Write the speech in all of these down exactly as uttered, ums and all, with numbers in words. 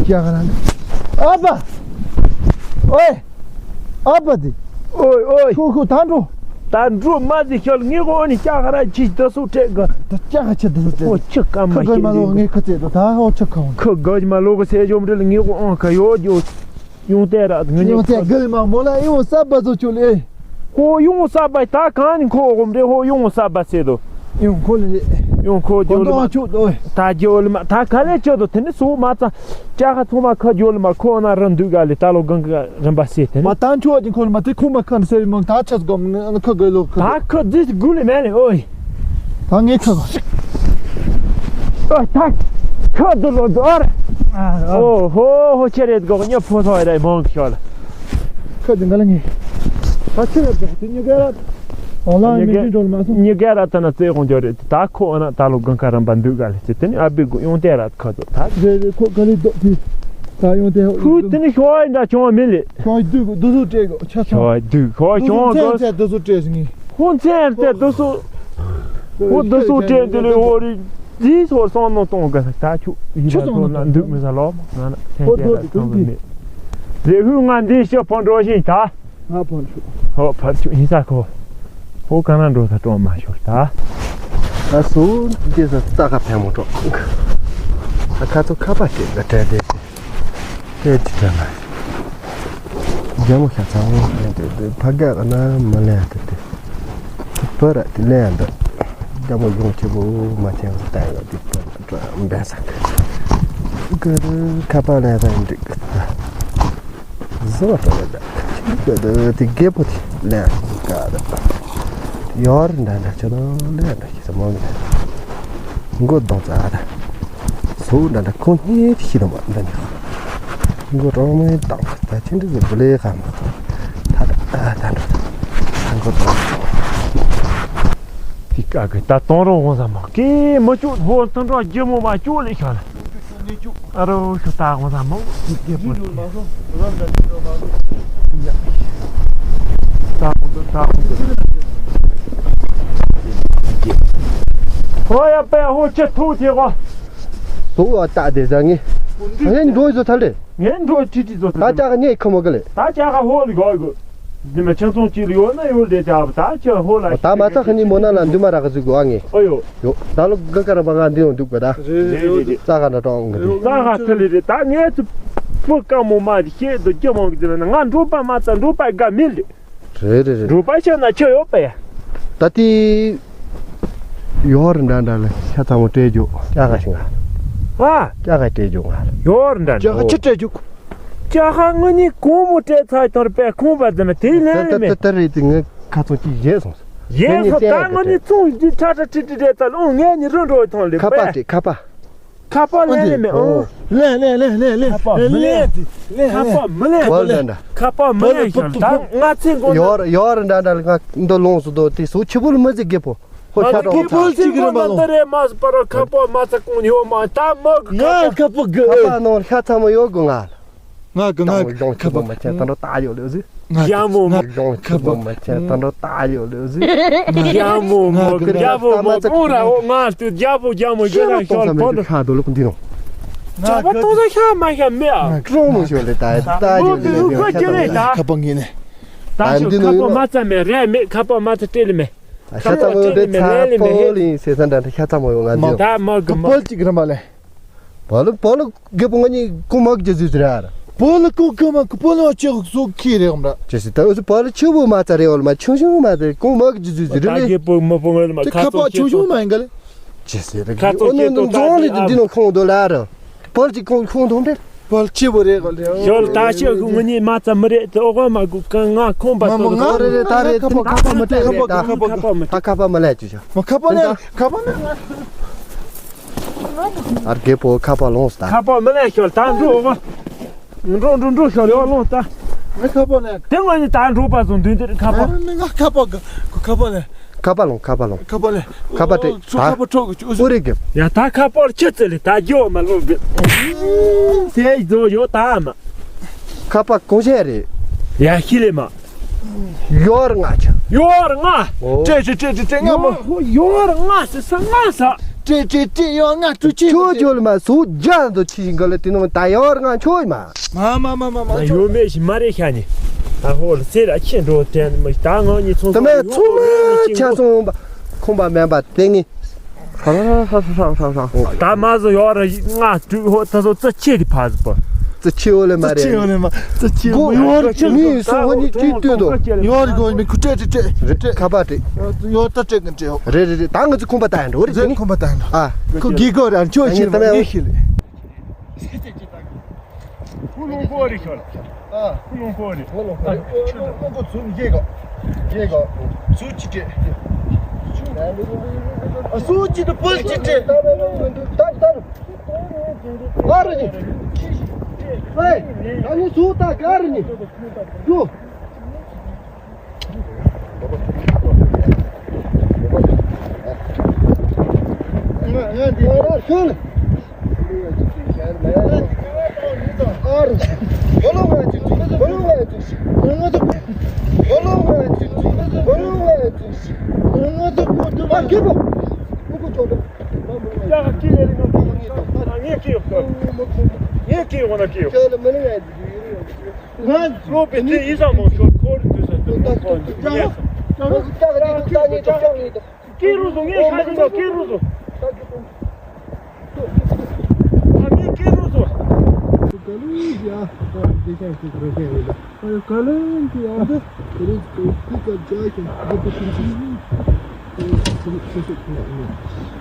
ཀྱ་ག་ར། ཨ་ཕ། ཨོའི། ཨ་ཕ་དེ། ཨོའི་ཨོའི། ཁོ་ཁོ་ད་འགྲོ། ད་འགྲོ་མ་ཟིག་ཤོར་ངས་གོ་ཨ་ནི་ཀྱ་ག་ར་ཅིག་ད་སུ་ཏྲེ་ག་ད་ཀྱ་ག་ཆེ་ད་སུ་ཏྲེ། ཁོ་ཆི་ཀ་མ་ཁོ་གོ་མ་ལོ་ངས་ཁོ་ཚེ་ད་ད་ཧོ་ཆི་ཁ་བོ། ཁོ་གོ་མ་ལོ་གོ་སེ་ཇོམ་རེ་ལ་ངས་གོ་ཨང་ཁ་ཡོད་ཡོད། ཡོང་དེ་ར་ངས་ཡོང་དེ་གོ་མ་མོ་ལ་ཡོང་ས་བ་ཟོ་ཆོ་ལེ། ཧོ་ཡོང་ས་བ་ད་གང་ནི་ཁོ་གོམ་རེ་ཧོ་ཡོང་ས་བ་སེ་དོ། ཡོང་ཁོ་ལེ། ཡོང་ཁོ་ཇོ་ལི་མ། ད་ཇོ་ལི་མ་ད་ག་ལེ་ཆོ་དོ་དེ་ནི་སུ་མ་ཙང་། ཅག་ཁ་ཚང་མ་ཁ་ཇོ་ལི་མ་ཁོ་ན་ར་འདུག་ག་ལེ་ད་ལོ་གང་ག་རིམ་པ་སེ་དེ་ནི། མ་ད་ཆོ་ཨ་ཅིན་ཁོ་ལི་མ་དེ་ཁོ་མ་ཁ་ནི་སེ་རི་མང་ད་ཆ་སྒོམ་ནི་ཁ་གོ་ལོ་ཁ། ད་ཁ་ཛི་གུ་ལི་མེ་ལེ་ཨོའི། ད་ངས་ཁ་གོ། ཨོ་ད་ཁ་དུ་ལོ་དོ་ཨར། ཨོ་ཧོ་ཧོ་ཁྱེད་རེད་གོ་ཉ་ཕོ་ཐོ་རེ་མང་ཁྱོ་ལ། ཁ་དུ་འགའ་ལ་ངས། ད་ཁྱེད་རེད་གོ་དེ་ཉ་ག་ར། ཨོ་ལ་མི་ཅི་འགྲོ་ལ་མ་སོང་། ཉ་ག་ར་ད་ན་ཙེ་ཧོང་ཇོ་རེད་ད་ཁོ་ཨ་ན་ད་ལོ་གང་ག་རམ་པ་འདུག་ག་ལེ་ཅི་དེ་ནི་ཨ་བི་གུ་ཡོང་དེ་ར། ཁ་དོ་ད། རེ་རེ་ཁོ་ག་རེ་དོ་དེ། ད་ཡོང་དེ་ཧུ་དེ་ནི་ཤོ་ཨིན་ད་ཆུང་མི་ལེ། ཤོ་ཨིན་དུ་དུ་སུ་སྤྲད་གོ་ཆ་ཆ། ཤོ་ཨིན་དུ་ཤོ་ཨིན་ཆུང་གོ། ཚན་ཚན་དུ་སུ་སྤྲད་སི་ངི། ཁོ་ཚན་ཚན་དུ་སུ། ཁོ་དུ་སུ་སྤྲད་དེ་ལེ་ཧོ་རི། དེ་ཚོ་སོང་ནོ་གཏོང་ག་ད་ཆུ་ཡི་ད་ཚོ་ན་འདུག་མི་ས་ལོ་ང་ན་ཚན་ཚན་ད་ཚང་མི་མེད། རེ་ཧུ་ང་འདི་ཤོ་ཕོ་འགྲོ་ཤིང་ད། ང་ཕར་ཆུ། ཧོ་ཕར་ཆུ་ཡིན་ས་ཁོ། ཧོ་ག་ན་འགྲོ་ས་གྲོང་མ་ཤོར་ད། ད་སུ་འདི་ས་རྩ་ཁ་ཕན་མོ་གྲོགས། ད་ཁ་ཚོ་ཁ་པ་སྐད་ལ་བྲལ་ཏེ། སྐད་ཅིག་བྲལ་ན། རྒྱ་མོ་ཤ་ཚ་བོ་ལེན་ཏེ་ཕ་ག་ལ་ན་མ་ལེན་ཏེ་ཏེ། བུ་ར་དེ་ལེན་ཡ་འདི། རྒྱ་མོ་ཡོང་ཆེ་བོ་མ་ཆེ་བ་ལྟ་ཡ་དེ་བུ་ར་འབེན་ས་གི། ཁ་པ་ལེན་ས་འགྲིག་གི། བཟོ་བ་ལྟ་བུ་ད། ཁྱི་ལུག་པ་དེ་དེ་རྒད་པོ་དེ་ལས་ཀ་ད། ཡོར་འདྲ་འདྲ་ཁྱོད་དང་ལས་འདྲ་ཁྱི་ས་མོ་མི་འདྲ། མགོ་གདོང་རྩ་ད། སོ་འདྲ་འདྲ་ཁོང་སྙེད་ཁྱི་དང་མ་འདྲ་ནི། མགོ་གྲོག་མའི་དང་ད་ཁྱི་འདྲ་ཟེར་བུ་ལས་ཁ་མ། ད་ད་ད་འགྲོ་ད། མགོ་གདོང་། དེ་ཀ་གི་ད་གཏོང་རོགས་འོང་ས་མ་ཀི་མ་བཅུག་ཧོ་ད་འགྲོ་རྒྱལ་མོ་མ་བཅུག་ལས་ཤ་ལ། ཨ་རོ་ཤོ་ཏ་ཝང་ས་མང་གི་པོ། ཧོ་ཡ་པེ་ཧོ་ཆེ་ཐུག་ཐེ་གོ། ཐུག་བ་ཏ་དེ་ཟ་ངེ། ངས་འགྲོ་ཡི་ཟོ་ཐལ་ཏེ། ངས་འགྲོ་ཁྲི་ཁྲི་ཟོ་ཐལ། ད་ཅག་ངས་ཁ་མོ་ག་ལེ། ད་ཅག་ཧོ་ལི་གོ་གོ། འདི་མ་ཆང་ཚོང་གཅིག་ལ་ཡོད་ན་ཡོད་ལས་ཅག་ད་ཅག་ཧོ་ལ། ད་མ་ཚ་ཁ་ནི་མོ་ན་ལ་འདུ་མ་ར་ག་ཟུ་གོ་ཨ་ངེ། ཨོ་ཡོ། ཡོ། ད་ལོ་ག་ག་ར་བ་ང་འདི་ཡོང་འདུག་པ་ད། རེད་རེད་རེད། ཙག་ག་འདྲ་གྲོང་གི་འདི། ཙག་ག་ཐ་ལི་རེད་ད་ངས་ཚུ་ཕུ་ཀ་མོ་མ་དེ་ཤེས་དོ་རྒྱ་མང་གི་འདི་ན་ང་འགྲོ་པ་མ་ཙ་འགྲོ་པ་དགའ་མི་ལེ། རེད་རེད་རེད། འགྲོ་པ་ཤ་ན་ཆ་ཡོད་པ་ཡ། ད་དེ། ཡོར་འདྲ་འདྲ་ལ་ཤ་ཚ་མོ་སྤྲད་རྒྱུ་ཀྱ་ག་ཞིག་ང་། ཨ། ཀྱ་ག་སྤྲད་རྒྱུ་ང་། ཡོར་འདྲ་འདྲ། ཀྱ་ག་ཆི་སྤྲད་རྒྱུ། ཀྱ་ག་ངོ་ནི་གོང་མོ་སྤྲད་ཚར་དོར་པའི་ཁོང་པ་འདི་ན་དེ་ལན་ལ་མེད། ད་ད་ད་རེད་དེ་ངས་ཁ་ཚོ་ཅིག་བཞེས་སོང་། ཡེ་ཁོ་ད་ངོ་ནི་ཙུང་འདི་ཁྲ་ཁྲ་ཁྲི་ཁྲི་རེད་ད་ལོང་ངས་ནི་རུ་འགྲོ་ཐོང་ལེ་ཁ་པ་པས། དེ་ཁ་པ། ཁ་པ་ལེན་ལེ་མེ་ཨོ། ལེན་ལེན་ལེན་ལེན་ལེན། ཁ་པ་མི་ལེན། ལེན་ཁ་པ་མི་ལེན་བོ་ལེན་ཤང་ད་ང་ཚེ་མགོ་ན། ཡོར་ཡོར་འདྲ་འདྲ་ལ་ང་འདི་ལོངས་སུ་དོ་དེ་སུ་ཆི་བུ་ལ་མི་ཟིག་རྒད་པོ། ཧོ་ཤ་ང་ཚེ་ཏོང་མགོ་ཚང་། ལ་ད་རེ་མ་སུ་པ་ར་ཁ་པ་མ་ཚ་ཀུང་ཡོ་མ་ད་མ་གི་ང་ཁ་པ་གི་ཁ་པ་ནོར་ཤ་ཚ་མོ་ཡོ་གི་ང་། ང་གི་ང་ཡོང་ཁ་པ་མ་ཆེ་ད་འགྲོ་ད་ཡོ་ལེ་ཟི། ང་ཡ་མོ་མོ། ཡོང་ཁ་པ་མ་ཆེ་ད་འགྲོ་ད་ཡོ་ལེ་ཟི། ཡ་མོ་མོ་ཡ་མོ་མོ་ཀོང་ར་འོ་ང་ཏུ་ཡ་མོ་ཡ་མོ་ཡོད་ན་ཤོར་ཕོ་དུ། ཁ་དོ་ལོ་ཀུན་འདི་ནོ། ཇ་བ་ཏོང་ས་ཤ་མ་ཤ་མེ་ཨ། ཀྲོ་མོ་ཤོ་ལེ་ད་ད་ཡོ་ལེ་ཟི། ཁ་པ་ངེ་ནེ། ད་ཤོ་ཁ་པ་མ་ཚ་མེ་རེ་མེ་ཁ་པ་མ་ཚ་སྤྲེལ་མེ། ཤ་ཚ་མོ་ཡོ་ཏེ་ཚ་པོ་ལིན་སེ་ས་འདྲ་ཤ་ཚ་མོ་ཡོ་ང་འདི་ནོ། ད་མ་གི་མ་པོལ་ཅིག་ར་མ་ལེ། བ་ལ་བ་ལ། རྒད་པོ་ང་གཉིས་ཀོ་མག་རྒྱུ་ཟུ་ཟི་ར། བ་ལ་ཀོ་ཀོ་མ་ཀོ་བ་ལ་ཅི་ཟུ་ཁི་རེ་འོང་ར། ཅི་སི་ད་འུ་ཚོ་བ་ལ་ཆུ་བོ་མ་ཚ་རེ་འོ་ལ་མ་ཆུང་ཆུང་མ་ཚ་ཀོ་མག་རྒྱུ་ཟུ་ཟི་རེ་ད་ལེ། རྒད་པོ་མ་པོ་ང་ལ་མ་ཁ་ཁ་པ་ཚོ་ཆུང་ཆུང་མ་ཡིན་ག་ལེ། ཅི་སི་རེ་ཁ་ཚོ་ཨོ་ནོ་ཆེ་ཏོ་ནོ་ད་རྫོང་ལི་ཨ་འདི་ནོ་ཁོང་དོ་ལ་ར། བ་ལ་ཅི་ཁོང་ཁོང་དོ་འདྲེ། བ་ལ་ཆི་བོ་རེ་ག་ལེ། ཞོལ་ད་ཤོ་ཁུ་ང་གཉིས་མ་ཚ་མི་རེད་དེ་ཨོ་ག་མ་གུ་ཀ་ང་ཁོང་པ་མ་ཚོ་མ་ང་རེ་རེ་ད་རེ་ཁ་པ་ཁ་པ་མ་ཏྲེ་རེ་ད་ཁ་པ་ཁ་པ་མ་ཏྲེ་ད་ཁ་པ་མ་ལེ་ཅི་ཤ་མ་ཁ་པ་ནེ་ཁ་པ་ནེ། ཨར་རྒད་པོ་ཁ་པ་ལོངས་ད། ཁ་པ་མི་ལེན་ཤོར་ད་འགྲོ་འོ། འགྲོ་འགྲོ་འགྲོ་ཤོར་ཡོ་ལོངས་ད། ངས་ཁ་པ་ལེན། དེ་ངོས་ནས་ད་འགྲོ་པ་བཟུང་དུས་འདིར་ཁ་པ། ང་ཁ་པ་ག་ཁ་པ་ལེན། ཁ་པ་ལོངས་ཁ་པ་ལོངས། ཁ་པ་ལེན། ཁ་པ་སྤྲད་ད། ཁ་པ་ཁྲོག་གི་ཨུ་རེ་གི། ཡ་ད་ཁ་པར་ཁྱི་ཚེ་ལེ་ད་རྒྱོ་མ་ལོ་གི། སེ་ཡོ་ཡོ་ད་མ། ཁ་པ་གོང་ཤེས་རེད། ཡ་ཤི་ལེ་མ། ཡོར་ང་ཆ། ཡོར་ང་། ཨོ། ཏྲེ་ཏྲེ་ཏྲེ་ཏྲེ་ང་མ། ཡོར་ང་ཟེར་ས་ང་ས། ཀྲེ་ཀྲེ་ཀྲེ་ཡོ་ང་ཀྲུ་ཅི་ཁྱོད་ཁྱོད་ལ་མ་སུ་རྒྱ་ཚོ་ཁྱི་ཞིག་ག་ལ་དེ་ནང་ད་ཡོར་ང་ཁྱོད་མ། མ་མ་མ་མ་མ་ཡོ་མེ་ཞིག་མ་རེ་ཤ་ནི། ད་ཧོ་ལ་སེ་ར་ཁྱེད་འགྲོ་དྲན་མ་ད་ང་གཉིས་ཚོང་ད་མེ་ཚོང་མ་ཆ་སོང་པ་ཁོང་པ་མེན་པ་དེ་ངི། ཧ་ཧ་ཧ། ད་མ་ཟོ་ཡོ་ར་ང་ཀྲུ་ཧོ་ད་ཚོ་ཙི་ཁྱེད་དེ་ཕ་ཟི་པ། ཙི་ཁྱི་ཡོ་ལེ་མ་རེ། ཙི་ཁྱི་ཡོ་ལེ་མ་ཙི་ཁྱི་ཡོ་ལེ་མ་ཡོ་ར་ཁྱེད་མི་སོ་ཧོ་ནི་ཁྱི་ཏུ་དོ། ཡོ་ར་གོ་མི་ཁུ་ཏྲེ་ཏྲེ་ཏྲེ་ཁ་པ་ཏྲེ། ཡོ་ད་ཏྲེ་གི་ཏྲེ་ཧོ། རེད་རེད་རེད། ད་ང་ཚོ་ཁོང་པ་ད་ཡིན་འགྲོ་རེད་ཟེར་ནི། ཁོང་པ་ད་ཡིན་འགྲོ། ཨ། ཁོ་གི་གོ་ར་ཁྱོད་ཤི་ལ་ངེ་ཤི་ལ། ཁུ་ལུང་ཀོ་རེ་ཤོ་ལ། ཨ། ཁུ་ལུང་ཀོ་རེ། ཁུ་ལུང་ཀོ་རེ། ཁུ་ལུང་ཀོ་ཚུ་ཡེ་གོ། ཡེ་གོ། ཚུ་ཅི་ཏེ། ཨ་ཚུ་ཅི་ཏེ་པོལ་ཅི་ཏེ། ད་ད། ཨ་རི་ནི། ཨེ། ད་ནི་ཚུ་ད་ག་རི་ནི། ཚུ། ང་ཚོ་བེ་ཏྲི་ཡི་ས་མོ་ཤོར་ཁོར་དུས་ས་དུ་མོ་ཁོར་དུ་ཡ་ས། ཀི་རུ་སོང་ངས་ཤ་ཞིག་ལ་ཀི་རུ་སོང་། ཨ་ངས་ཀི་རུ་སོང་། ག་ལུ་ཡ་ད་འདི་ཤ་ཞིག་རེ་ཤ་ཡོད་ད། ག་ལུ་ཡ་འདི་རེ་ཀི་ཀ་ཇ་ཤ་འདི་པུ་ཤིང་ཤིང་ཤིང་ཤིང་ཤིང་ཤིང་ཤིང་ཤིང་ཤིང་ཤིང་།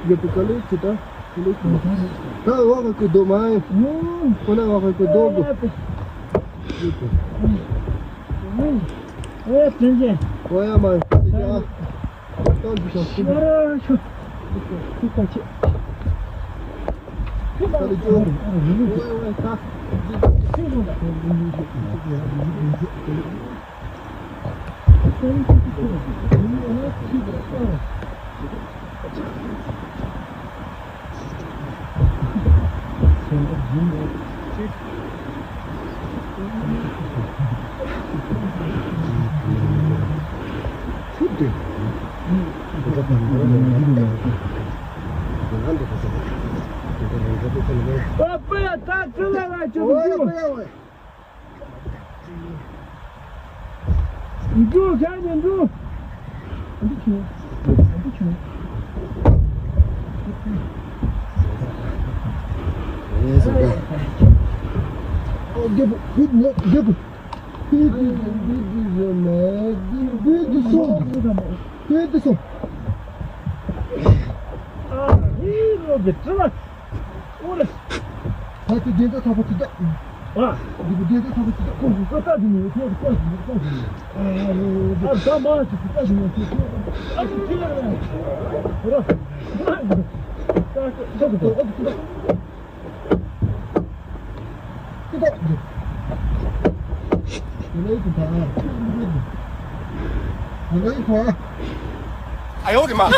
ཡོད་པའི་དཀའ་ལས་ཅི་ལྟར་ཅི་ལས་ཅི་ལྟར། ད་འོག་གི་རྡོ་མ་ཡིན། ཁོ་ན་འོག་གི་རྡོ་དགོས། ཨེ་དྲིན་ཆེ། འོ་ཡ་མ་ཡིན། ཡ། ཏང་གི་ཤོག་ཤི། ཡ་ར་ཤོག་ཤི་ཁ་ཆེ། ད་ལི་ཅོ། འོ་ཡ་ད། འགྲོ་ག་ནས་འགྲོ། རྒྱལ་པོ། རྒྱལ་པོ། ཨ་ཧི་རོ་གི་ཏྲི་ལ། ཨོ་རེད། ད་ཅི་རྒྱལ་ཁ་ཁ་པོ་ཅི་ད། ཨ། འདི་གི་རྒྱལ་ཁ་ཁ་པོ་ཅི་ད། ཁོ་ཁོ་ཁ་ད་འདི་ནས་ཁོ་ཁོ་ཁོ་ཁོ་ཁོ། ཨ་ད་མ་ཅི་ཁོ་ད་འདི་ནས་ཁོ་ཁོ། ཨ་ཅི་ཅི་ལ་ལ། ཨོ་ར། ད་ཁོ་ད་ཁོ་ད།哎呦我的妈！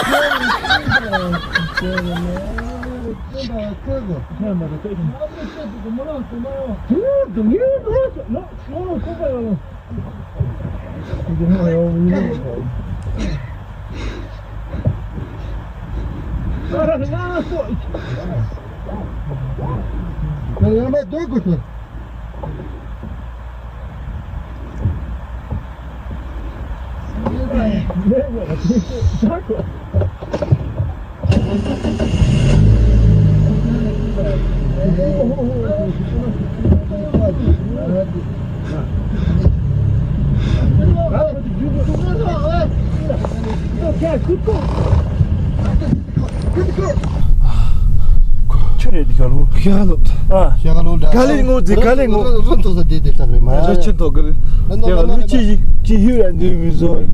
ཆུ་རེད་འདི་ཤ་ལུ། ཤ་ལུ། ཨ། ཤ་ལུ་ལ། ག་ལེ་ངོ་ཟེ་ག་ལེ་ངོ། རོ་ཐོ་ས་དེ་དེ་ལྟ་རེ་མ། རོ་ཆེ་ཐོ་གི་རེ། ཡ་ལུ་ཅི་ཅི་ཧི་ཡ་འདི་མི་བཟོ།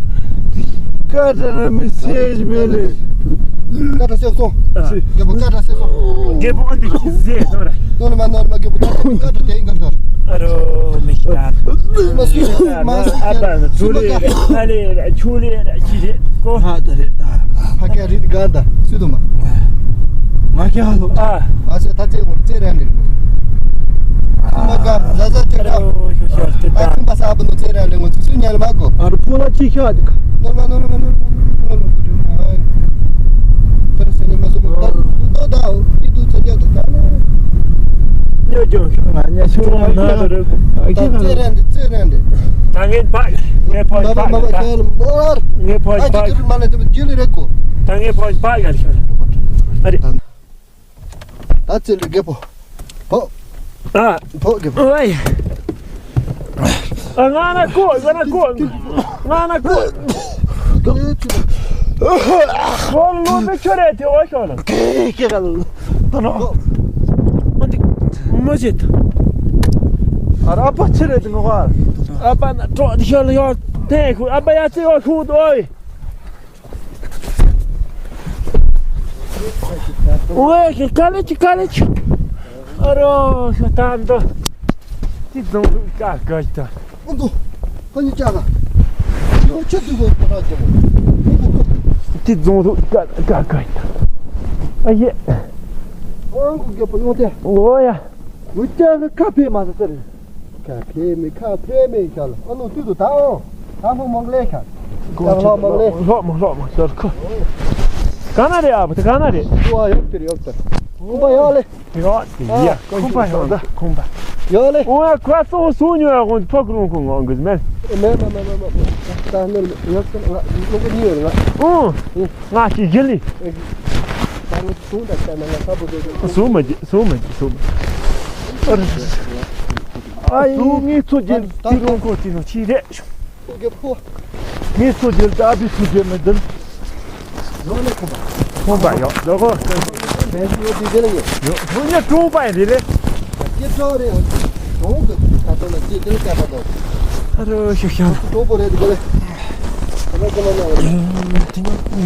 ཀ་ཏ་ར་མི་སེ་ཇི་མེ་ལེ། ཀ་ཏ་སེ་སོ། རྒད་པོ་ཀ་ཏ་སེ་སོ། རྒད་པོ་ཨ་འདི་ཅི་ཟེ་ཐོ་ར། ནོར་མ་ནོར་མ་རྒད་པོ་ད་ཀ་ཏ་དེ་ཡིན་ག་ད། ཨ་རོ་མི་ཤ། མ་སུ་མ་སུ་ཨ་པ་ཆུ་ལེ་ར་ཁ་ལེ་ར་ཆུ་ལེ་ར་ཅི་རེད་ཀོ། ཧ་ད་རེད་ད། ཕ་གི་རིད་ག་ད་སུ་དུ་མ། ང་ཀྱ་ལོ། ཨ། ཨ་ཤ་ད་ཅེ་ངོ་ཅེ་ར་ནི། ཨ་མ་ག་ཟ་ཟ་ཅེ་ར། ཨ་ཁུམ་པ་ས་བུ་ནུ་ཅེ་ར་ལེ་ངོ་སུ་ཉལ་མ་གོ། ཨ་རུ་ཕོ་ལ་ཅི་ཤ་དི་ཀ། ནོར་མ་ནོར་མ་ནོར་མ་ནོར་མ་ནོར་མ། ཉོ་ཅོང་ཤོག་ང་ཉ་ཤོག་ང་ང་ད་རྩེ་རན་འདི་རྩེ་རན་འདི། ད་ངས་ཕག་ངས་ཕག་ཕག་ད་ངས་ཕག་ཕག་ཡར་ཤོག་ད་ངས་ཕག་ཕག་ཡར་ཤོག་ཨ་རེ། ད་ཚེ་ལུས་རྒད་པོ། ཕོ། ཨ། ཕོ་རྒད་པོ། ཨོའི། ཨ་ང་ན་ཀོ་ང་ན་ཀོ་ང་ན་ཀོ་ཨོ་ལོ་མེ་ཁྱོད་རེད་དེ་འོ་ཤོག་ལ། ཀེ་ཀེ་ག་ལ། ད་ནོ། ཨ་འདི། མ་བྱེད། ཨ་ར་ཨ་ཕ་ཆི་རེད་དེ་ངོ་ག་ཨ་ཕ་ན་གྲོགས་དེ་ཤོག་ལ་ཡོང་དེ་ཁུ་ཨ་ཕ་ཡ་ཚེ་བ་ཁུ་དོ་ཨོའི། ཝེ་ཤི་ཀ་ལེ་ཆི་ཀ་ལེ་ཆི། ཨ་རོ་ཤ་ཏམ་དོ། ཏི་རྫོང་རུ་ཀ་ཀ་ཏ། ཨོ་དོ། ཧ་ནི་ཅ་ལ། ཡོ་ཆ་དུ་གོ་ཏ་ཅ་མོ། ཏི་རྫོང་རུ་ཀ་ཀ་ཀ་ཏ། ཨ་ཡེ། ཨང་ཀུ་གེ་པོ་ཡོང་ཏེ། ཨོ་ཡ། ཝུ་ཅ་ག་ཁ་ཕེ་མ་ས་ཏེ་རེ། ཁ་ཕེ་མེ་ཁ་ཕེ་མེ་ཤ་ལ། ཨ་ནོ་ཏུ་ཏུ་ད་ཨོ། ད་ཧོ་མོག་ལེ་ཤ། ད་ལོ་མོག་ལེ། ལོ་མོག་ལོ་མོག་ཤར་ཁ། ག་ན་རེ་ཨ་བ་ད་ག་ན་རེ། ཏུ་ཨ་ཡོག་ཏེ་རེ་ཡོག་ཏེ། ཁུམ་པ་ཡོག་ལེ། ཡོག་ཏེ་ཡ། ཁུམ་པ་ཡོག་ད་ཁུམ་པ། ཡོག་ལེ། ཨོ་ཁ་སོ་སུ་ཉོ་ཡ་གོ་ཕོག་རུང་ཁོ་ངོ་གི་མེ། མེ་མེ་མེ་མེ་མེ། ད་ནོ་ཡོག་ཏེ་ང་ལོ་ག་ཉི་ཡོད་ང་། ཨོ། ང་ཞིག་གི་ལི། སུ་མ་བྱེད་སུ་མ་བྱེད་སུ་མ། ཨ་ཡི་ངའི་ཚོ་རྒྱལ་དེ་རུང་ཁོ་ཅི་ནོ་ཅི་རེད། ངའི་ཚོ་རྒྱལ་དེ་ཨ་བི་ཚོ་རྒྱལ་མི་འདུན། ཁོང་པ་ཡོད་ལོ་གོ། ཡོད་ཁོ་ཉ་ཀྲུང་པ་ཡིན་རེད་ལེ། ཨ་རོ་ཤོག་ཤོག་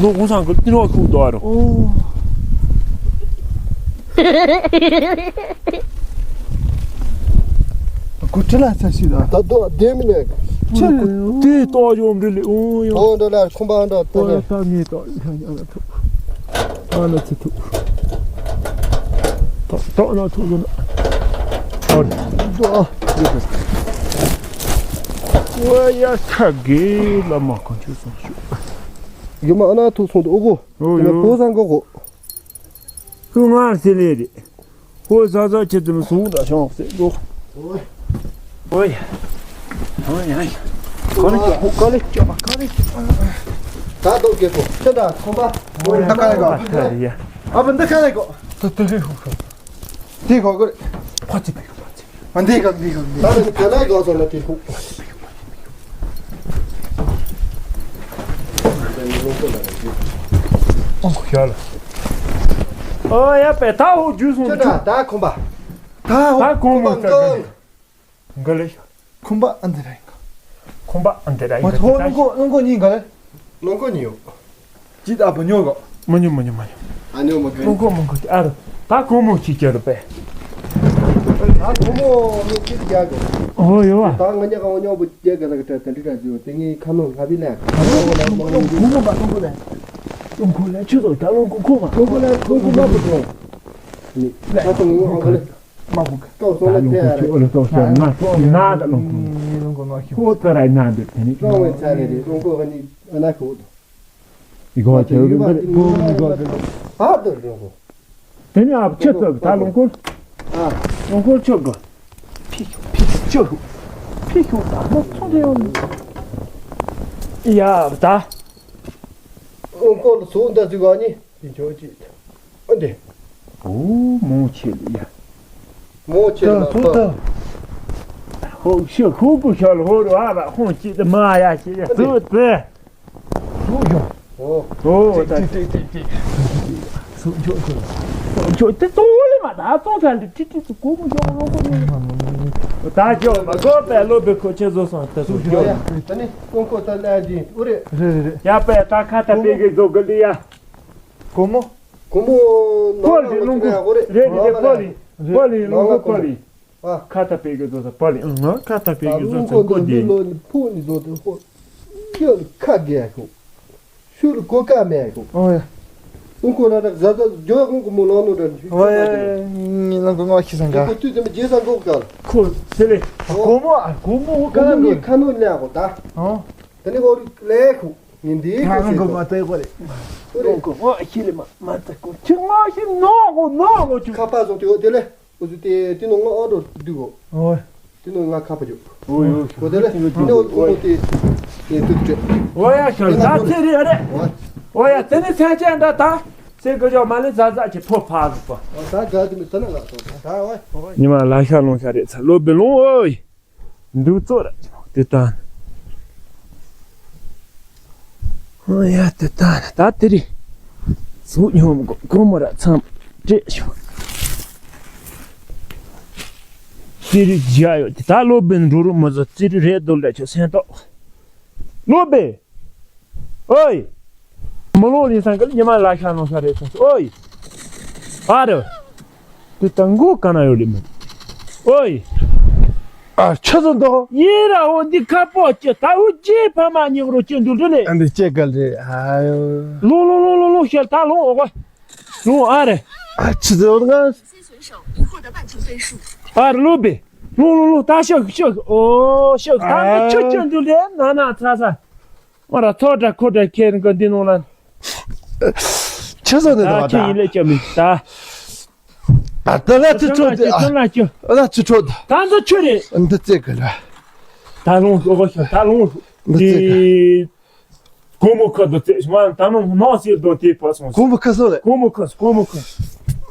ལོ་གོང་སང་གི་ཏི་རོ་ཁུག་དོ་ཨ་རོ། ཁུ་ཁྲི་ལ་ཚ་ཞིག་ལ། ད་དོ་བདེ་མི་ནས། ཁྱེད་དེ་ཏོག་ཡོམ་རི་ལི་ཨུ་ཡོ། ཨོ་འདྲ་ལ་ཁུམ་པ་འདྲ་ཏོག་ཡོ། ད་ངས་ཏོག་ཡོ་ཡ་ལ་ཐུག་ཨ་ལ་ཚི་ཐུག་ཏོག་ཏོག་ན་ཐུག་ཡོ་ན། ཨོ་རེད་ཏོག་ཨ། ཨོ་ཡ་ཁ་གེ་ལ་མ་ཁོང་ཆུ་སོང་ཤུ། ཡོ་མ་ཨ་ན་ཐུག་སོང་དུ་ཨོ་གོ། ཨོ་ཡོ། བོ་ཟང་གོ་གོ། ཁོས་ང་ཟེར་ལེ་རེད། ཁོས་ཟ་ཟ་ཁྱེད་ཚོ་ལ་ཟུག་འདྲ་བྱུང་ཟེར་འདུག་ཨོ་ཡ། ཨོ་ཡ། ཨོ་ཡ། ག་ལེ་ཅོ་ག་ལེ་ཅོ་ག་ལེ་ཅོ། ད་རྡོ་རྒྱལ་པོ་ཁྱེད་ད་ཁོམ་པ། ཨོ་ཡ། ད་ག་ལེ་གོ། ཨ་བ་འདི་ག་ལེ་གོ། ད་ད་ག་ཧུ་ཧུ། དེ་གོ་གོ། ཕ་ཚི་པེ་གོ་ཕ་ཚི། ཨ་འདི་ག་འདི་ག་འདི། ད་ནི་ག་ན་གོ་སོང་ན་དེ་ཧུ། ཨོ་ཁོ་ཡ་ལ། ཨོ་ཡ་པེ་ད་ཧུ་ཇུ་སོང་ཁྱོད་ད་ད་ཁོམ་པ། ད་ཧུ་ད་ཁོམ་པ་ད་ཁོམ་པ། འགའ་ལེ་ཤ། ཁོམ་པ་ཨ་འདི་ར་ཡིན་ག་ཁོམ་པ་ཨ་འདི་ར་ཡིན་ག་མ་ཐོ་རླུང་ཁོ་རླུང་ཁོ་གཉིས་ག་རེ། རླུང་ཁོ་གཉིས་ཡོད། ཅི་ད་བུ་ཉོ་ག་མ་ཉོ་མ་ཉོ་མ་ཉོ། ཨ་ཉོ་མ་ག་རླུང་ཁོ་མ་ཁོ་ཨ་ར། ད་ཁོ་མོ་ཅི་ཅི་ར་པས། ད་ཁོ་མོ་ངས་ཅི་རྒྱག་ག་ཨོ་ཡོ་བ། ད་ང་ཉག་ག་ཉོ་བུ་རྒྱག་ག་ད་ག་ད་ད་འདི་ར་ཅི་ཡོད་དེ་ངས་ཁ་ནོ་ལྷ་བི་ལན། ཁོ་མོ་མ་རླུང་ཁོ་ལན། རླུང་ཁོ་ལན་ཆུ་ཚོད་ད་རླུང་ཁོ་ཁོ་མ། རླུང་ཁོ་ལན་རླུང་ཁོ་མ་བུ་ཁོ། ནི་ད་ཁོ་ངོ་ཨ་ཁོ་ལན། མ་ཁུག་ཀའོ་སོང་ལ་ལོང་ཁུག་ཁྱོད་ཨོ་ལ་ཏོག་ཤ་ན་ཏོག་ན་ད་ལོང་ཁུག་ཁོ་ཏ་ར་ན་འདུག་དེ་ནི་ཀྲོང་བའི་ཚ་རེ་རེ་ཀྲོང་ཁོ་ག་ནི་ཨ་ན་ཁུག་ཡི་གོ་ཆེ་རུ་འདི་ཀྲོང་ཡི་གོ་ཨ་ཏོ་ཀྲོང་ཁོ་དེ་ནི་ཨ་ཆེ་ཏོ་ད་ལོང་ཁུག་ཨ་ལོང་ཁུག་ཆོ་གོ་ཕི་ཤུ་ཕི་ཤུ་ཆོ་ཤུ་ཕི་ཤུ་ད་མོ་ཚོང་དེ་ཡོང་ཡ་ད་ཀྲོང་ཁོ་ལ་སུ་འདྲ་ཟིག་ག་ནི། དེ་ཆོག་ཅིག་ཨ་འདི། ཨོ་མོ་ཆེ་ལ་ཡ། མོ་ཆེ་ལ་ད་ད། ཧོ་ཤི་ཧོ་གུ་ཤ་ལ་ཧོ་ར་ཨ་ར་ཧོང་ཅིག་ཏུ་མ་ཡ་ཅིག་ཡ་ཙུ་ཙེ། ཧོ་ཡོ། ཨོ། ཨོ་ད། ཏིག་ཏིག་ཏིག་ཏིག་སུ་ཆོག་ཆོག་སུ་ཆོག་ཏི་ཏོ་ལེ་མ་ད་ཏོ་ད་ལི་ཏི་ཏི་ཏི་གོ་མོ་ཡོ་ལོ་གོ་མོ། ད་ཇོ་མ་གོ་པེ་ལོ་བེ་ཁོ་ཆེ་ཟོ་སོང་ཏ་སུ་ཇོ། ད་ནི་ཀོང་ཀོ་ད་ལ་ཇི་ཨུ་རེ། རེ་རེ་རེ། ཡ་པེ་ད་ཁ་ཏ་པེ་གེ་ཟོ་ག་ལི་ཡ། གོ་མོ། གོ་མོ་ནོ་ལ་ལོ་ཆུ་ཡ་གོ་རེ། རེ་རེ་རེ་པོ་ལི། པོ་ལི་ལོ་གོ་པོ་ལི། ཨ། ཁ་ཏ་པེ་གི་ཟོ་ས་པོ་ལི་ཨང་ཁ་ཏ་པེ་གི་ཟོ་ས་གོ་ལྡེ། ལོ་ནི་ཕུ་ནི་ཟོ་དེ་ཧོ། ཁྱོད་ཁ་གེ་ཡ་ཁོ། ཤུ་ལ་གོ་ཀ་མེ་ཡ་ཁོ། ཨོ་ཡ། ཨུང་ཁོ་ན་ར་ཟ་ཟ་ཇོ་ཨུང་ཁོ་མོ་ལོ་ནོ་ར་ནི། ཨོ་ཡ། ངི་ལང་གོ་ང་ཁྱི་སང་ག་ཁོ་དུས་དེ་མ་རྗེས་སང་གོ་ག་ཁོ་སེ་ལེ། གོ་མོ་ཨ་གོ་མོ་ཧོ་ཀ་ན་ནི་ཁ་ནོ་ལེ་ཁོ་ད། ཨོ། དེ་ནི་ཧོ་ལེ་ཁོ། ངས་འདི་ཁ་ཁ་གོ་མ་ཏེ་གོ་རེ། ཨོ་རེ། ཁོ་ཁོ་ཤི་ལེ་མ་མ་ཏེ་གོ་ཁྱི་ང་ཤི་ནོ་གོ་ནོ་གོ་ཁྱི། ཁ་པར་བཟོ་དེ་འོ་དེ་ལེ། འོ་ཟི་དེ་དེ་ནོ་ང་ཨོ་རོ་འདུག་གོ། ཨོ། དེ་ནོ་ང་ཁ་པར་བརྒྱབ། ཨོ་ཡོ། གོ་དེ་ལེ། དེ་ནོ་ཨོ་དེ་དེ་དུ་ཏྲེ། ཨོ་ཡ་ཤོ་ད་ཚེ་རི་ཨ་རེ། ཨོ་ཡ་དེ་ནི་ཚན་ཅན་འདྲ་ད། ཚེ་གོ་ཇོ་མ་ལེ་ཛ་ཛ་ཁྱི་ཕོ་ཕ་གི་པ། ཨོ་ད་ག་དེ་མི་ཚ་ན་ལ་ཏོ་ད་ཨོ། ཉི་མ་ལ་ཤ་ལོང་ཤ་རེ་ཚ་ལོ་བེ་ལོང་ཨོ་ཡི། འདུག་ཙོ་ར་དེ་ལྟ། ཨོ་ཡ་དེ་ལྟ་ད་དེ་རི། སུ་ཉོམ་གོ་གོ་མོ་ར་ཚང་སྤྲད་ཤོག་དེ་རི་བརྒྱ་ཡོད་དེ་ད་ལོ་བེ་འགྲོ་རུ་མོ་ཟོ་དེ་རི་རེད་འདུག་ལ་ཆོ་སེང་ཏོག་ལོ་བེ། ཨོའི། མི་ལོ་ལི་སང་གི་ཉི་མ་ལ་ཤ་ནོ་ཤ་རེད་ཚ་ཨོའི། ཨ་རོ། དེ་ད་མགོ་ག་ན་ཡོད་ལེ་མོ། ཨོའི། ཨ་ཆི་ཟིག་འདུག་ཡེ་ར་ཧོ་འདི་ཁ་པོ་ཅི་ད་འུ་ཅི་ཕ་མ་ཉིག་རོ་ཅི་འདུག་འདྲི་ལེ། ཨ་འདི་ཅི་ག་ལེ་ཨ་ཡོ། ལོ་ལོ་ལོ་ལོ་ལོ་ཤ་ད་ལོ་ཨོ་ག་ལོ་ཨ་རེ། ཨ་ཆི་ཟིག་འོ་ང་། ཨ་རེ་ལོ་བེ། ལོ་ལོ་ལོ་ད་ཤ་ཤ་ཨོ་ཤ་ད་ཆི་ཅི་འདུག་ལེ་ན་ན་ཚ་ཚ། ང་ར་ཚོ་དྲ་ཁོ་དྲ་ཁེ་རིང་གི་འདི་ནང་ལ། ཆི་ཟོ་ནི་ད་ད་ཁྱི་ཡིན་ལེ་ཅི་མི་ད། ད་ད་ལ་ཆི་ཁྲོད་དེ་ཨ་ལ་ཆི་ཁྲོད་ད་ད་ཚོ་ཆུ་རེད། འདི་ཙེ་གི་ལ། ད་ལོང་ལོག་ཤ་ད་ལོང་འདི་ཙེ་གི་དེ། གོ་མོ་ཁ་དོ་ཙེ་ང་ད་ནོ་ནོ་སི་དོ་དེ་པ་སོང་། གོ་མོ་ཁ་སོ་རེད། གོ་མོ་ཁ་གོ་མོ་ཁ་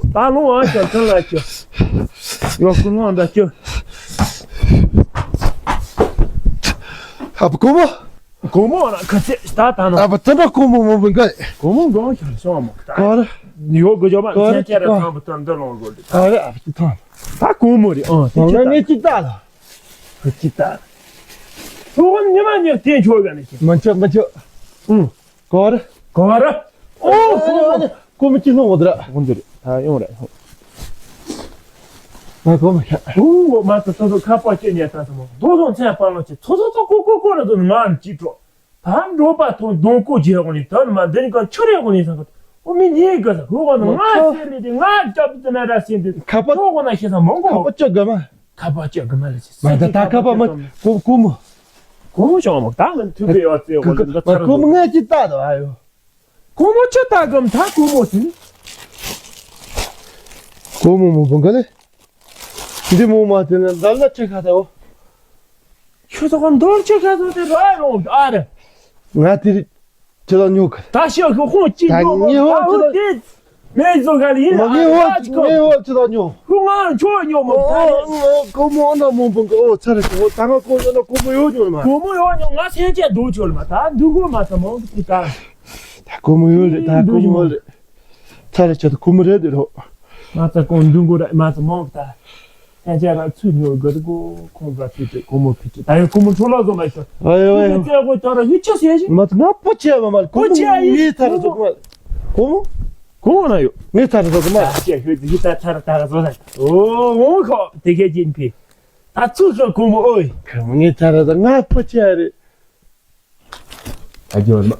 ད་ལོང་ཨ་ཤ་ད་ལ་ཆི་ཡོ་ཀུ་ལོང་ད་ཆི་ཨ་པ་གོ་མོ། གོ་མོ་ན་ཁ་ཚེ་ད་ད་ན། ཨ་པ་ད་ན་གོ་མོ་མོ་བུན་ག། གོ་མོ་གོ་ཤར་སོང་མོ་ད། གོ་ར། ཡོ་གོ་ཇོ་མ་གོ་ར་ཚན་ཆ་ར་ཐང་བུ་ད་འདི་ལོང་གོ་ད། གོ་ར་ཨ་པ་ཐང་། ད་གོ་མོ་རེ་ཨ་ད་ཅི་ད། ངས་ཅི་ད་ལ། ཅི་ད། ཐོག་ཉི་མ་ཉི་དེ་ཆོ་ག་ནི་ཅི། མ་ཆོ་མ་ཆོ། ཨུ། གོ་ར། གོ་ར། ཨོ་གོ་མོ། གོ་མོ་ཅི་ལོང་བ་ད་ར། ཧོན་དུ་རེ་ད་ཡོང་ར་ཧོ། ང་གོ་མ་ཤ། ཨུ་མ་ད་ད་ད་ཁ་པ་ཅི་ཉེ་ད་ད་མོ་རྡོ་རྡོ་མཚན་པ་ལོ་ཅི་ཚོ་ཚོ་ཚོ་ཀོ་ཀོ་ཀོ་ར་དུ་ང་ཅི་ཀྲོ། ད་འགྲོ་པ་ཐོང་གདོང་ཀོ་རྗེ་གོ་ནི་ད་མ་འདི་ནི་ག་ཆུ་རེ་གོ་ནི་ས་ག་ཨོ་མི་ཉེ་ག་ས་ཧོ་ག་ན་ང་ཟེར་ནི་དེ་ང་རྒྱབ་ཏུ་ན་ར་ཟེར་འདི་ཁ་པ་ཧོ་གོ་ན་ཤེས་ས་མོ་གོ་ཁ་པ་ཅི་ག་མ། ཁ་པ་ཅི་ག་མ་ལ་ཟེར་མ་ད་ད་ཁ་པ་མ་གོ་གོ་མོ། གོ་མོ་ཤོང་མོ་ད་ང་ཐུབ་པའི་ཡོད་ཚེ་ཧོ་ལ་འདི་ཚར་གོ་མོ་ང་ཅི་ད་ད་ཨ་ཡོ། གོ་མོ་ཆུ་ལྟ་གམ་ད་གོ་མོ་ཟིན། གོ་མོ་མོ་བུང་ག་ལེ། འདི་མོ་མ་དེ་ན་འདར་ལ་ཆེ་ཁ་ཐའོ། ཁྱོད་ཚོ་གམ་འདོར་ཆེ་ཁ་ཚོ་དེ་ར་རོང་ཨ་རེ། ང་དེ་རི་ཁྱེད་ལ་ཉོ་ག་ད་ཤི་ཁོ་ཁོང་ཅི་ད་ཉོ་ངེ་ཧོ་ད་ཁྱེད་ལ་དེ་མེད་ཚོ་ག་ལ་ཡིན་མ་ངེ་ཧོ་ངེ་ཧོ་ཁྱེད་ལ་ཉོ། ཁོ་ང་ཁྱོད་ཉོ་མོ་ད་རེ། ཨོ་གོ་མོ་ཨ་ན་མོ་བུང་ག་ཨོ་ཚ་རེ་ཁྱོད་ད་ང་གོ་ཡོད་ན་གོ་མོ་ཡོད་ཉོ་མ། གོ་མོ་ཡོད་ཉོ་ང་སེམས་ཅན་སྡུག་ཆོད་མ་ད་འདུག་གོ་མ་ད་མོ་འདུག་ད། ད་ཁོ་མོ་ཡོད་རེད་ད་ཁོ་མོ་ཡོད་རེད། ཚ་རེ་ཆ་ད་ཁོ་མོ་རེད་དེ་རོ། ང་ཚ་ཁོང་འདུག་གོ་ར་མ་ཚ་མོ་ད། ཡང་ཅག་ར་ཚུར་ཉོ་དགོས་དེ་གོ་ཁོང་ག་ཚུར་དེ་ཁོ་མོ་ཕི་ཅི་ད་ཡོད་ཁོ་མོ་ཁྲོ་ལོ་བཟོ་མ་ཤོར། ཨ་ཡོ་ཨ་ཡོ། ཁོ་མོ་ཚེ་གོ་ད་ར་ཡུ་ཆ་ཟེར་ཞིག་མ་ཚ་ང་པོ་ཆེ་བ་མ་ཁོ་མོ་ངའི་ཚ་རེ་ཚོ་མ། ཁོ་མོ། ཁོ་མོ་ན་ཡོད། ངའི་ཚ་རེ་ཚོ་མ། ད་ཅི་ཡོད་དེ་ད་ཚ་ར་ད་ག་ཚོ་ད། ཨོ་ཁོ་དེ་ག་ཅིན་ཕི། ད་ཚུར་ཁོ་མོ་ཨོའི། ཁོ་མོ་ངའི་ཚ་རེ་ཚོ་ང་པོ་ཆེ་རེད། ཨ་ཇོ་ན།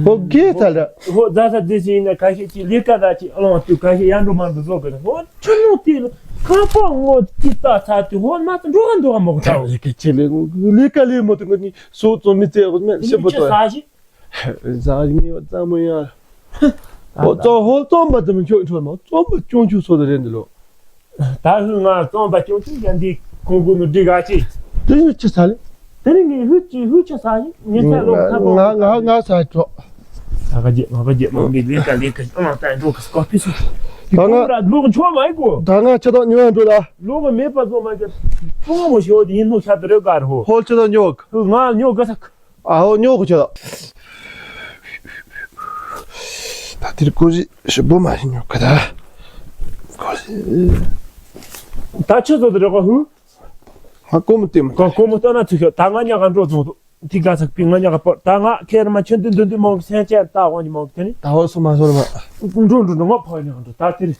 ཧོ་གེ་ཐལ་ར། ཧོ་རྫ་ས་རྫི་སི་ཡིན་ན་ཁ་ཤས་ཀྱིས་ལས་ཀ་ར་ཅིག་ཨ་ལོང་དུ་ཁ་ཤས་ཡར་འགྲོ་མར་འགྲོ་བཟོ་དགོས་ན་ཧོ་ཆུ་ནུ་དེ་ལ་ཁ་པོ་ངོ་ཅི་ལྟ་ཚ་དུ་ཧོ་མ་ཏི་འགྲོ་ག་འགྲོ་ག་མོ་ག་ལས་ཀ་ཆེ་ལས་ངོ་ལས་ཀ་ལས་མོ་དུ་ངོ་ནི་སོ་ཙོ་མི་ཙེ་ཧོ་མེད་ཤི་པོ་ཏོ། ས་ཞིག་ཟ་ཉེ་བ་ཙམ་མོ་ཡ། ཨོ་ཙོ་ཧོ་ཙོམ་པ་ཙམ་ཁྱོད་ཁྲོད་མ་ཙོམ་པ་ཅུང་ཆུ་སོ་ལ་རེད་འདི་ལོ། ད་ཧུ་ང་ཙོམ་པ་ཅུང་ཆུ་ཡ་འདི་ཁོང་ཀུ་ནུ་འདི་ག་ཅི། དེ་ནི་ཅི་ས་ལེ། དེ་ནི་ངས་ཧུ་ཅི་ཧུ་ཅི་ས་ཡི་ངས་ཚ་ལོ་ཁ་པོ། ང་ང་ང་ས་ཁྲོ། ད་ག་ཅི་ང་ག་ཅི་མ་འདི་ལེ་ཀ་ལེ་ཀ་ཨ་ཏ་འགྲོ་ག་སྐོ་ཕི་སུ། ད་ང་ལོ་ཆོ་མ་ཡི་གོ། ད་ང་ཅི་ད་ཉོ་ཡ་འགྲོ་ལ། ལོ་མེད་པ་ཙོ་མ་གི་ཕོ་མོ་ཤོ་དེ་ཡིན་ནོ་ཤ་དེ་རེ་ག་རེ་ཧོ། ཧོལ་ཅི་ད་ཉོ་ག། ང་ཉོ་ག་ས། ཨ་ཧོ་ཉོ་ག་ཆ་ད། ད་དེར་ཀོ་ཟི་ཞིབ་པོ་མ་ཞིག་ཉོ་ག་ད། ཀོ་ཟི། ད་ཆུ་ཚོད་དུ་རེ་ག་ཧུ། ཧ་ཀོ་མོ་ཏེ་མོ། ཀོ་ཀོ་མོ་ཏོ་ན་ཚུ་ཤོ་ད་ང་ཉག་ག་འགྲོ་ཚོང་དུ། དེ་ག་ཚག་པི་ང་ཉག་ག་པོ་ད་ང་ཁེར་མ་ཆུན་དུ་འདུན་དུ་མོང་གི་སེང་ཆེན་ད་དབང་གི་མོང་གི་དེ་ནི། ད་ཧོ་སོ་མ་སོ་ར་མ། འགྲོ་འགྲོ་འགྲོ་ང་ཕ་ཉག་འགྲོ་ད་དེར།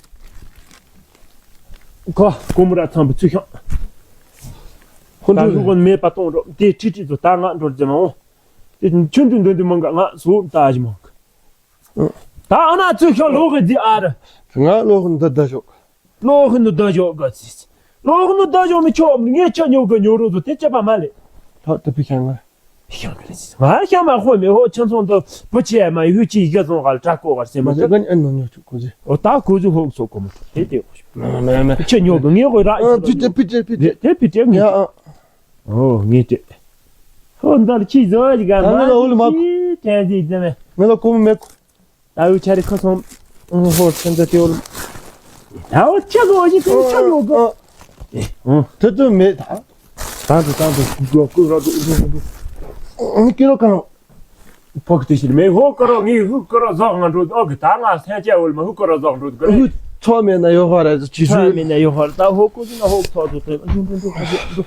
ཀོ་ཀོ་མོ་ར་ཚང་པོ་ཚུ་ཤོ། ཧོ་འགྲོ་ད་ཧུ་ཀོན་མེད་པ་གཏོང་འགྲོ་དེ་ཁྲི་ཁྲི་ཚོ་ད་ང་འགྲོ་རྒྱུ་མ་འོང་། དེ་ཆུན་དུ་འདོན་དུ་མང་ག་ང་སུ་ལྟ་ཞིག་མང་ག་ད་ཨ་ན་ཚུ་ཤོ་ལོག་གི་འདི་ཨ་ར། ང་ལོག་འདི་ད་ཞོག་ལོག་ནུ་ད་ཞོག་ག་ཚིས། ལོག་ནུ་ད་ཞོག་མི་ཆོག་ངས་ཆ་ཉོ་ག་ཉོ་རོ་ཚོ་དེ་ཅེ་པ་མ་ལེ། ལྷག་ཏུ་ཕི་ཤ་ང་། ཤང་གི་ལས་ང་ཤང་མ་ཧོ་མེ་ཧོ་ཁྱིམ་ཚང་དུ་བུ་ཆེ་མ་ཡུ་ཅི་ཡི་ག་ཚང་ག་ལ་ཏྲ་ཀོ་ག་ལ་སེ་མ་ཏྲ་ཀོ་ཨ་ནོ་ཉོ་ཆུ་ཀོ་ཟེ། ཨོ་ཏ་ཀོ་ཟེ་ཧོ་ཚོ་ཀོ་མ་ཏེ་ཏེ་ཧོ་ཤུ་མ་མ་མ་ཁྱེད་ཉོ་གི་ངེ་ཧོ་ར་ཨ་པི་ཏེ་པི་ཏེ་པི་ཏེ་ཏེ་པི་ཏེ་ངེ་ཡ་ཨ་ཨོ་ངེ་ཏེ་ཧོ་འདར་ཅི་ཟོ་ཡི་ག་ཨ་མ་ང་ལ་ཧོ་ལ་མ་ཅི་ཏེ་ཟེ་ཏེ་མེ་ང་ལ་ཀོ་མེ་ཀོ། ད་འུ་ཆ་རེ་ཁ་སང་ཧོར་ཚན་ད་ཏེ་ཧོར། ད་འུ་ཆ་གོ་ཞིག་ཁ་ཆ་གོ་གོ། ཨོ་ཏེ་ཏུ་མེད་ད། ད་འདུ་ད་འདུ་འདུ་ཀུ་ར་འདུ་འདུ་འདུ། ཨོ་ཀི་རོ་ཀ་རོ། ཕོག་ཏེ་ཤིར་མེ་ཧོ་ཀ་རོ་ངི་ཧུ་ཀ་རོ་ཟག་ང་འགྲོ་ཨོ་གི་ད་ང་སེང་ཅ་འོལ་མ་ཧུ་ཀ་རོ་ཟག་འགྲོ་གི་རེད། ཧུ་ཚོ་མེད་ན་ཡོ་ཧ་ར་ཅི་ཚོ་ཤུ། མེད་ན་ཡོ་ཧ་ར་ད་ཧོ་ཀོ་ཟི་ན་ཧོ་ཚོ་ཚོ་ཚོ་འགྲོ་འགྲོ་འགྲོ་འགྲོ།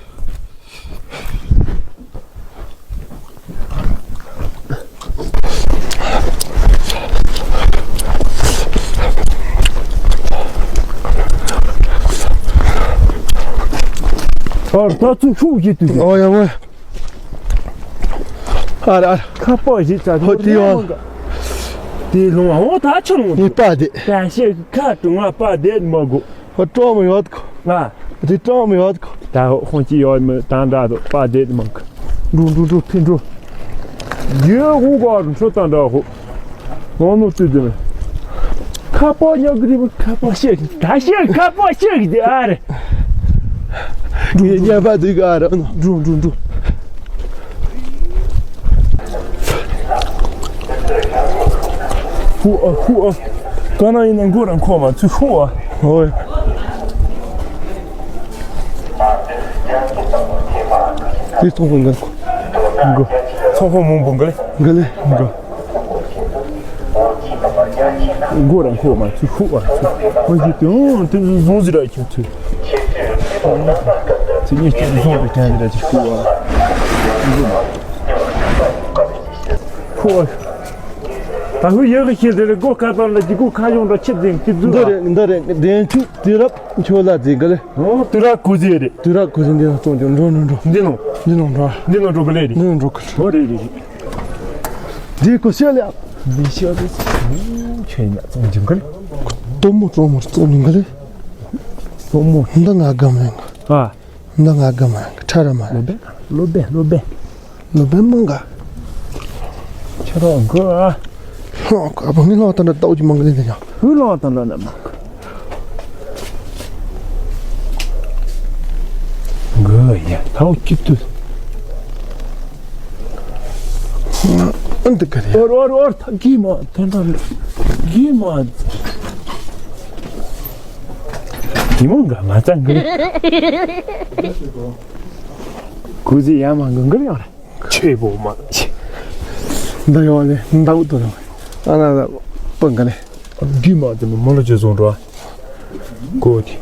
ཨོ་ད་ཚུར་ཤུགས་ཀྱིས་དུས། ཨོ་ཡ་མོ། ཨ་ར་ཨ་ར། ཁ་པོ་ཞིག་ཙ་ཧོ་ཏི་ཡོ། དེ་ལུང་ཨོ་ད་ཆུང་ངུ། ཡི་པ་དེ། ད་ཤེས་ཁ་ཀྲུང་ཨ་པ་དེ་མ་གོ། ཧོ་ཀྲོ་མོ་ཡོད་ཁོ། ང་། དེ་ཀྲོ་མོ་ཡོད་ཁོ། ད་ཧོ་ཁོང་ཅི་ཡོད་མི་དང་འདྲ་དོ་པ་དེ་མང་ཁ། འགྲོ་འགྲོ་འགྲོ་ཕི་འགྲོ། ཡོད་ཧུ་གོ་རུ་ཚོ་དང་འདྲ་ཧོ། ཧོ་མོ་ཏུ་དེ་མི། ཁ་པོ་ཉོ་གི་རི་མི་ཁ་པོ་ཤེས་ད་ཤེས་ཁ་པོ་ཤེས་གི་དེ་ཨ་རེ། འགྲོ་ཉ་པ་དེ་ག་ར་ནོ། འགྲོ་འགྲོ་འགྲོ། ཧུ་ཨ་ཧུ་ཨ། ག་ན་ཡིན་ན་མགོ་རང་ཁོག་མ་ཚུ་ཧུ་ཨ། ཧོ། དེ་ཚོང་ཁང་འགའ་ཁོ། འགོ། ཚོང་ཁང་མང་པོ་འགའ་ལེ། འགའ་ལེ། འགོ། མགོ་རང་ཁོག་མ་ཚུ་ཧུ་ཨ་ཚུ། ཧོ་ཞི་དེ་ཨོ་དེ་བཟུང་ཟི་ར་ཁྱོད་ཚུ། ཚུ་ཉེ་ཁྱོད་བཟུང་དེ་ཁྱོད་ཟི་ར་ཁྱོད་ཧུ་ཨ། ཧུ་ཨ། ད་ཧུ་ཡོད་གི་ཤེས་ཟེར་སྒོ་ཁ་པར་ལ་ཅི་སྒོ་ཁ་ཡོང་འདྲ་ཆེ་ཟིན་ཅི་རྫུ་འདི་རེད་འདི་རེད་བདེན་ཆུ་དུས་རབས་ཁྱོད་ལ་ཟིན་གི་རེད། ཨོ་དུས་རབས་གུ་ཟེ་རེད། དུས་རབས་གུ་ཟེ་འདི་ལ་གཏོང་རྒྱུ་འགྲོ་འགྲོ་འགྲོ། འདི་ནང་འདི་ནང་འགྲོ། འདི་ནང་འགྲོ་གི་ལེ་རེད། འདི་ནང་འགྲོ་གི་ཨོ་རེད་རེད་རེད། འདི་གོ་ཤེས་ལ། འདི་ཤེས་རེད། ཁྱོད་ཡིན་ན་གཏོང་རྒྱུ་གི་རེད། གཏོང་མོ་གཏོང་མོ་གཏོང་རྒྱུ་གི་རེད། གཏོང་མོ་འདི་ང་དགའ་མ་ཡིན་གི་ཨ། འདི་ང་དགའ་མ་ཡིན་གི་ཁྲ་ར་མ་ལོ་རེད། བེ་ལོ་བེ་ལོ་བེ། ནུ་བེ་མང་ག་ཁྱེད་རང་གོ་ཨ། ལྷོང་ག་བ་ངི་ལྷོང་དང་འདྲ་ལྟ་བུ་ཅི་མང་གི་ལེན་དེ་ཡང་། ཧུ་ལྷོང་དང་འདྲ་ན་མང་གི་གོ་ཡ་ཐའོ་ཅི་ཏུ། ཨ་འདི་ག་རེ། ཨོར་ཨོར་ཨོར་ཐ་གི་མ་ཐན་ཐན་གི་མ། གི་མང་ག་མ་ཙང་གི། གུ་ཟི་ཡ་མང་གི་གི་ཡང་རེད། ཆེ་བོ་མ། འདི་ཡོང་ལེ་འདའ་འུ་ཏོ་ཡོང་། ཨ་ན་ན་པང་ག་ལེ། རྒྱུ་མ་དེ་མི་མོ་ལ་ཇེ་བཟུང་འགྲོ། གོ་དེ།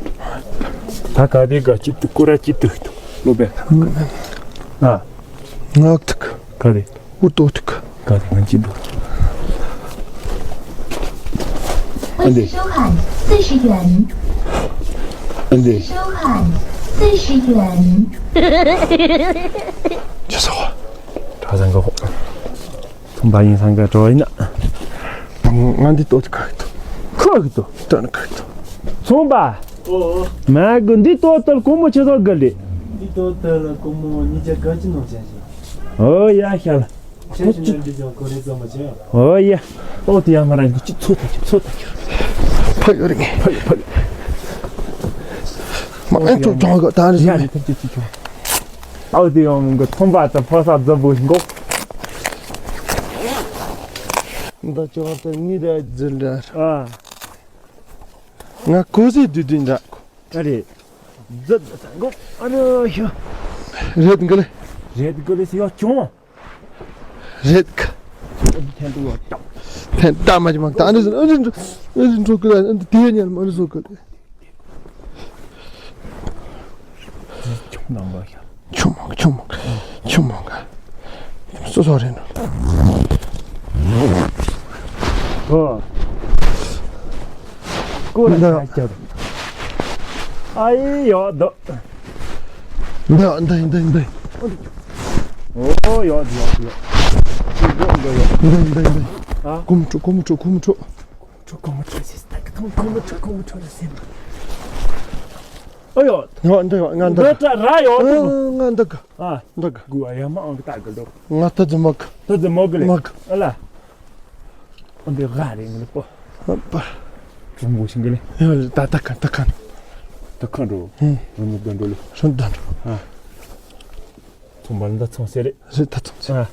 ད་ག་དེ་ག་ཅི་ཏུ་ཀོ་ར་ཅི་ཏུ་ཏུ་ལོ་བེ། ཨ། ངག་ཐུག་ག་དེ། འུ་ཏོ་ཐུག་ག་དེ་ང་ཅི་ཏུ། ཨ་འདི། 收看四十元。 ཨ་འདི། 收看四十元。 ཅི་སོ། གྲྭ་ཚང་གི་ཧོ། ཚོང་པ་ཡིན་སང་ག་འགྲོ་ཡིན་ན། ང་འདི་ལྟོ་དེ་ག་གི་ལྟོ། ཁོ་གི་ལྟོ། ལྟོ་ནི་ག་གི་ལྟོ། ཚོང་པ། ཨོ་ཨོ། མ་གི་འདི་ལྟོ་ལྟར་སྒོར་མོ་ཆེ་ཚོ་གི་ལེ། འདི་ལྟོ་ལྟར་ལ་སྒོར་མོ་ཉིས་བརྒྱ་ག་ཅི་ནང་ཅན་ཞིག་ཨོ་ཡ་ཤ་ལ། ཁྱེད་ཀྱི་ནང་འདི་ཅང་གོ་རེ་ཙམ་མ་བྱེད། ཨོ་ཡ། ཨོ་དེ་ཡ་མ་ར་འདི་ཅི་ཚོ་ད་ཅི་ཚོ་ད་ཅི། ཕ་ཡོད་རེད། ཕ་ཡོད་ཕ་ཡོད། མ་ཨེ་ཐུབ་ཅང་གི་ད་རེ་ཡ་ཟིན་ནི་ཐུབ་ཅི་ཅི་ཅང་། ཨོ་དེ་ཡང་གི་ཚོང་པ་ད་ཕོ་ས་རྫབ་བོ་ཞིག་གོ། འདི་ཅོག་ཏུ་ངའི་ར་རྫུན་འདྲ། ཨ། ང་གོ་ཟི་དུས་དུས་འདྲ། ཨ་རེད། རྫུན་འདྲ་ས་གོ། ཨ་རེ་ཤོ། རེད་འགི་ལེ། རེད་འགི་ལེ་སི་ཡོ་ཅོང་། རེད་ཁ། ཐན་ཏུ་ཡོ་ཅོང་། ཐན་ཏ་མ་ཅི་མ་ད་ཨ་རེ་ཨ་རེ་འགྲོ་ཨ་རེ་འགྲོ་གི་ལ་ཨ་དེ་ཉལ་མ་རེ་བཟོ་གི་ལེ། ཆུང་མང་ག་ཆུང་མང་ག་ཆུང་མང་ག་སོ་སོ་རེད་ནོ། ཨོ། ཀོ་ར་ཁ་ཅར། ཨ་ཡི་ཡོ་དོ། འདི་འདི་འདི་འདི། ཨོ་ཡོ་ཡོ་ཡོ། ཅི་གོ་འདི་ཡོ། འདི་འདི་འདི། ཨ། ཀུམ་ཁྲོ་ཀུམ་ཁྲོ་ཀུམ་ཁྲོ། ཁྲོ་ཀུམ་ཁྲོ་སི་སྟ་ཀུམ་ཁྲོ་ཀུམ་ཁྲོ་ར་སེམས། ཨ་ཡོ། ཡོ་འདི་ཡོ་ང་འདི། འདི་ཏྲ་ར་ཡོ་ཏུ། ང་འདི་ག་ཨ། འདི་ག་གུ་ཨ་ཡ་མ་ཨང་ཀི་ཏ་གི་འདུག་ང་ཏི་ཛི་མ་གི་ཏི་ཛི་མ་གི་ལེ། མ་གི་ཨ་ལ། ཨ་འདི་ག་རེ་ངི་ལེ་པོ། ཨ་པ། ཀྲུང་གོ་ཤིང་གི་ལེ། ཡོ་ད་ད་ཁ་ད་ཁ་ད་ཁ་འགྲོ། ཧུམ། རུ་མི་ག་འགྲོ་ལེ། ཧྲན་ད་འགྲོ། ཨ། ཚོང་པ་འདི་ཚོང་ཟེར་རེད། རེད་ད་ཚོང་ཟེར། ཨ།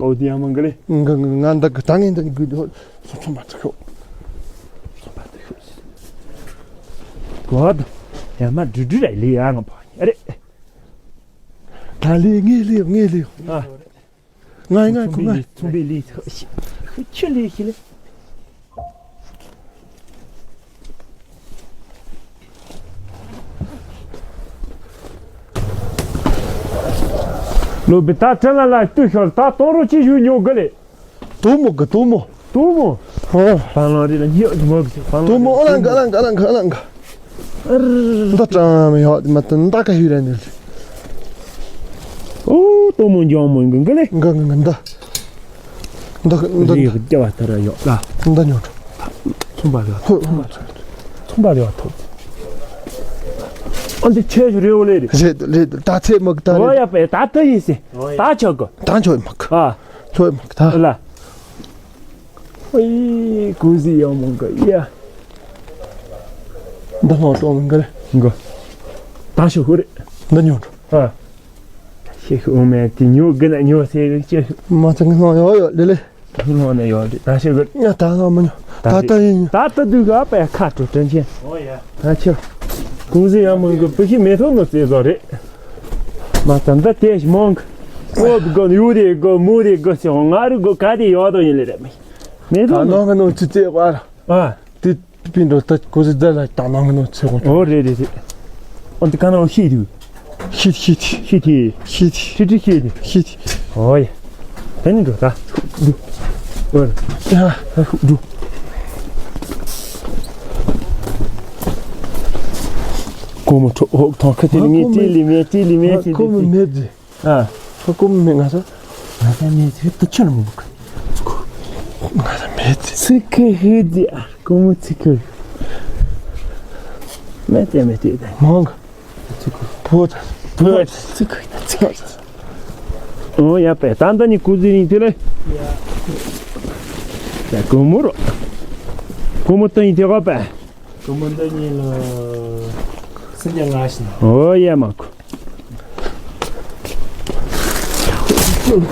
ཨོ་དེ་ཡང་མང་གི་ལེ། ང་ང་ང་འདི་གི་ད་ངས་འདི་གི་དུ་སོ་ཚོང་པ་ཚོ་ཤོག་ཚོང་པ་ཚོ་ཤོག་གོ་ད་ཡ་མ་འདྲུ་འདྲུ་རེད་ལེ། ཡ་ང་པ་ཨ་རེད། ད་ལེ་ངས་ལེ་ངས་ལེ། ཨ། ང་ང་ཁོ་ང་ཚོང་པའི་ལེ། ཚོང་པའི་ལེ། ཁྱོད་ལེ་ཤི་ལེ། ལོ་བི་ད་ཁྲ་ལ་ལ་ལྟོས་ཤོར་ད་གཏོང་རོགས་ཅི་ཞུ་ཉོ་གི་ལེ། དོ་མོ་གི་དོ་མོ། དོ་མོ། ཧོ། བང་ལང་རི་ལ་ཉོ་གི་མོ་གི་བང་ལང་། དོ་མོ་ཨོ་ལང་ག་ལང་ག་ལང་ག་ལང་ག་འདི་ཀྲང་མི་ཡོད་མ་ཏན་ད་ག་ཧུ་ར་ནི། ཨོ་དོ་མོ་འཇོང་མོ་གི་གི་ལེ། ག་ག་ག་འདི། འདི་འདི་རི་རྒྱ་བ་ཐ་ར་ཡོད་ལ། འདི་ཉོ་འགྲོ། ཚོང་པ་རེད། ཧོ་ཧོ། ཚོང་པ་རེད་བ་ཐོབ། ཨ་འདི་ཆེ་ཞུ་རེ་བོ་ལེ་རེད། རེད་རེད་ད་ཚེ་མ་གི་ད་ཨོ་རེད། ཡ་པེ་ད་ད་ཡིན་སེ། ད་ཆོག་གི་ད་ཆོག་མ་གི་ཨ། ཆོག་མ་གི་ད། ལ། ཨེ་ཀུ་ཟི་ཡང་མང་གི་ཡ། འདི་ལྷོ་ཏོ་མང་གི་རེད། འགོ། ད་ཤོ་ཧུ་རེད། འདི་ཉོ་འགྲོ། ཨ། ཤེ་ཧུ་མེ་ཏི་ཉོ་གི་ན་ཉོ་སེ་རེད་ཅེ། མ་ཚང་གི་ལྷོ་ཡོ་ཡོ་ལེ་ལེ། ཧུ་ལྷོ་ནས་ཡོ་རེད་ད་ཤེ་གི་ཡ་ད་ལྷོ་མ་ཉོ། ད་ད་ད་ཡིན་ཉོ། ད་ད་དུ་ག་པའི་ཁ་དྲོ་དྲན་ཆེན། ཨོ་ཡ། ད་ཆོ། ཀུ་ཟི་ཡང་མང་གི་བུ་ཤི་མེ་ཐོ་ནོ་ཙེ་ཟོ་རེད། མ་ད་འདི་དེ་ཤི་མང་གི་ཨོ་གི་གོ་ཡུ་རེ་གོ་མུ་རེ་གོ་སི་ཧོ་ང་རུ་གོ་ག་དེ་ཡོ་དོ་ཡིན་ལེ་རེད་མི། མེ་ཐོ་ད་ནོ་ནང་གི་ནོ་ཙི་ཙེ་བ་ར། ཨ། དེ་པིན་འགྲོ་ད་ཀོ་ཟི་ཛ་ལ་ད་ནང་གི་ནོ་ཚེ་གོ། ཨོ་རེད་རེད་རེད། ཨོ་འདི་ག་ནང་ཤི་དུ། ཤི་ཤི་ཤི་དི་ཤི་དི་ཤི་དི་ཤི་དི་ཤི་དི། ཨོ་ཡ། དེ་ནི་འགྲོ་ད། འགྲོ། ཨོ་རེད། ཡ། འགྲོ། ཀོ་མོ་ཁྲོ་ཨོ་ཐང་ཁ་དེ་ནི་ངས་ཅི་ལི་མེ་ཅི་ལི་མེ་ཅི་ལི་ཀོ་མོ་མེ་ཛི། ཨ། ཧ་གོ་མི་ང་ཚོ། ང་ཚོ་མེད་ཚེ་ཏུ་ཆུ་ནང་ང་ཚོ་མེད་ཚེ། ཚི་ཁི་ཧི་ཛི་ཨ་ཀོ་མོ་ཚི་ཁི། མེད་ཚེ་མེད་ཚེ་མང་ཚི་ཁི་བོ་ཚ་བོ་ཚི་ཁི་ཚི་ཁི། ཨོ་ཡ་པེ་ད་ད་ནི་ཀུ་ཟི་རིང་ཐི་ལེ། ཡ་ཀོ་མོ་རོ། ཀོ་མོ་ཏན་ཡི་ཐི་ག་པེ། ཀོ་མོ་ཏན་ཡི་ལ་སི་ཉ་ང་ཤི་ན། ཨོ་ཡ་མ་ཀོ།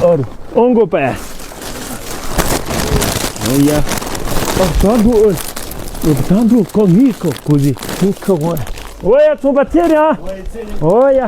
ཨོ་རུ། ཨོང་གོ་པ། ཨོ་ཡ། ཨ་དང་དུ་ཨོ། ཨོ་དང་དུ་ཀོ་ངི་ཀོ་ཀོ་ཟི། ངི་ཀོ་ཝ། ཨོ་ཡ་ཚོང་པ་ཚེ་རེད་ཨ། ཨོ་ཡ།